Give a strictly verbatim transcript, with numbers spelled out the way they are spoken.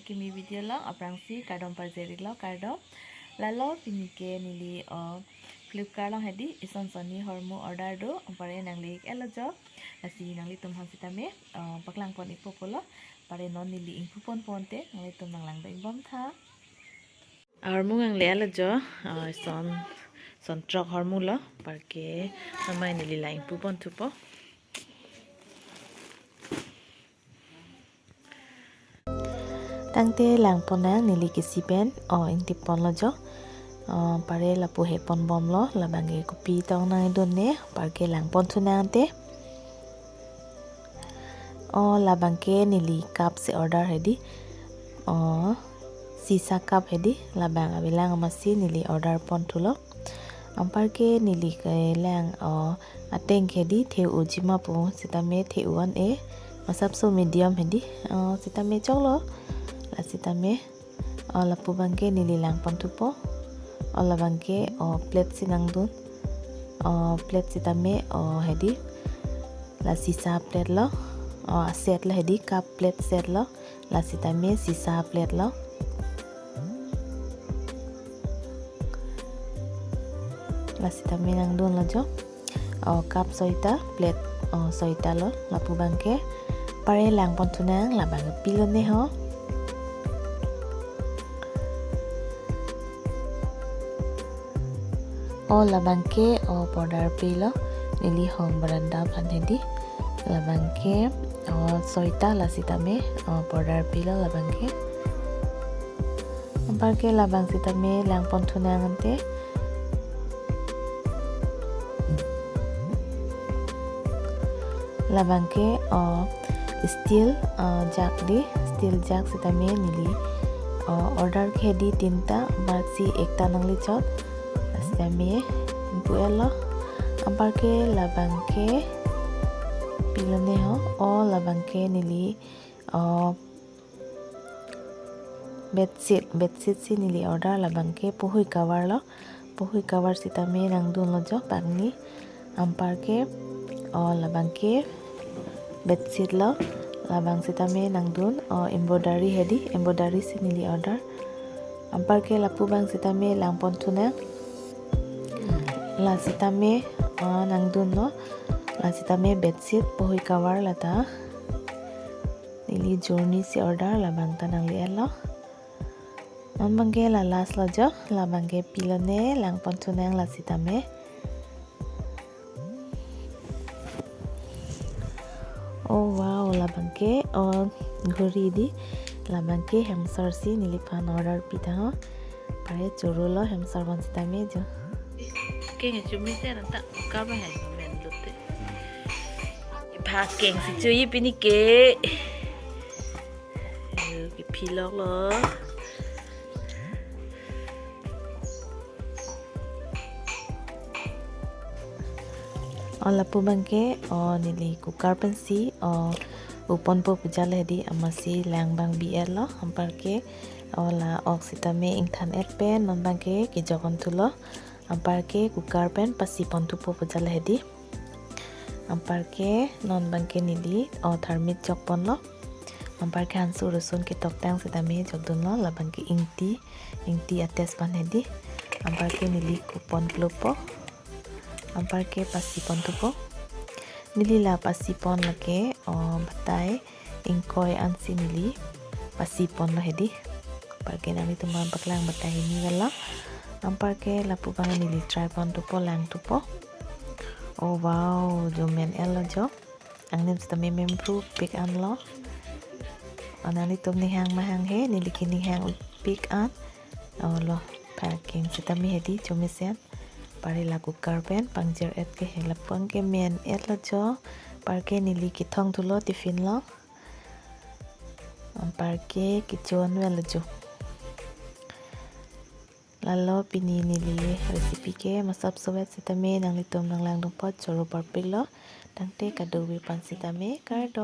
Kimi video along aphrangsi kardom parjeri lo, kardom. Lalo pini ke neli, o, Flipkart along hedi ison sonni hormu order do, anpar nangli-ik etlo jo. Lasi nanglitum aphan sitame, o, paklang pon-ikpo pulo. Anpar non neli ingpu pon ponte nanglitum nanglang do-ik bom tha. Ahormu nangle etlo jo, o, son, son throk hormu lo, anpar ke amai neli la ingpu pon thupo. Tangte lang ponnang neli kesi pen, o, ingtip ponlo jo. O, anpar lapu he pon bomlo, labang ke kopi tong nangdunne, anpar ke lang pon thunang te. O, labang ke neli cup si order hedi. O, sisa cup hedi, labang avelang amatsi neli order pon thulo. Anpar ke neli kelang, o, ateng hedi the-ujima pu sitame the-u an-e, masapso medium hedi, o, sitame choklo. La sitame, o, lapu abang ke neli lang pon thupo. O, labang ke, o, plate si nangdun. O, plate sitame, o, hedi, la sisa plate lo. O, a set lo hedi, cup plate set lo. La sitame sisa plate lo. La sitame nangdunlo jo. O, cup soita, plate, o, soita lo, lapu abang ke. Anpar lang pon thunang, labang ke pilone ho. O, labang ke, o, border pilo, neli hong baranda aphan hedi. Labang ke, o, soita la sitame, o, border pilo labang ke. Anpar ke labang sitame lang pon thunang ante. Labang ke, o, steel, o, jug di, steel jug sitame neli, o, order ke hedi tinta, anpar si ekta nangle chot. Sitame ingpu etlo. Anpar ke labang ke pilone ho. O, labang ke neli, o, bedsheet, bedsheet si neli order, labang ke puhui cover lo. Puhui cover sitame nangdunlo jo pangni. Anpar ke, o, labang ke bedsheet lo, labang sitame nangdun, o, embroidery hedi, embroidery si neli order. Anpar ke lapu abang sitame lang pon thunang. La sitame, o, nangdunlo, la sitame bedsheet, puhui cover lata. Neli Journey si order, labang ta nangle etlo. Non abang ke la last lo jo, labang ke pilone, lang pon thunang la sitame. Oh wow, labang ke, o, ghuri di, labang ke hemsor si neliphan order pi tha ho. Anpar choro lo hemsor pon sitame jo. Keng chumi se ranta kaba hai men lote. Pha keng si chuji pini ke. Ayo, kephi lok lo. O lapu abang ke, o neli cooker pensi, o u ponpo pu jal hedi amatsi lang abang bi etlo, anpar ke, o la ok sitame ingthan et pen, non abang ke kejok on thulo, anpar ke cooker pen pasi pon thupo pu jal hedi. Anpar ke non abang ke neli, o tharmit jok ponlo. Anpar ke hansu rosun ketoktang sitame jokdunlo, labang ke ingti, ingti a-taste pen hedi. Anpar ke neli ku pon plopo. Anpar ke pasi pon thupo. Neli la pasi pon lake, o batai ingkoi ansi neli pasi ponlo hedi. Anpar ke nanglitum aphan paklang batai hini velo. Anpar ke lapu abang neli try pon thupo, lang thupo. Oh wow, jo men etlo jo. Angnim sitame mempru pik an lo. O nanglitum ning hang ma hang he, neli ke ning hang pik an. O lo, pha keng sitame hedi chomisen. Anpar la cooker pen pangjir et ke he, lapu abang ke men etlo jo. Anpar ke neli kethong thulo tiffin lo. Anpar ke kecho an velo jo. Lalo pini neli recipe ke masap sovet sitame nanglitum nanglang dungpot choro parpik lo. Tangte kadokave aphan sitame kardom.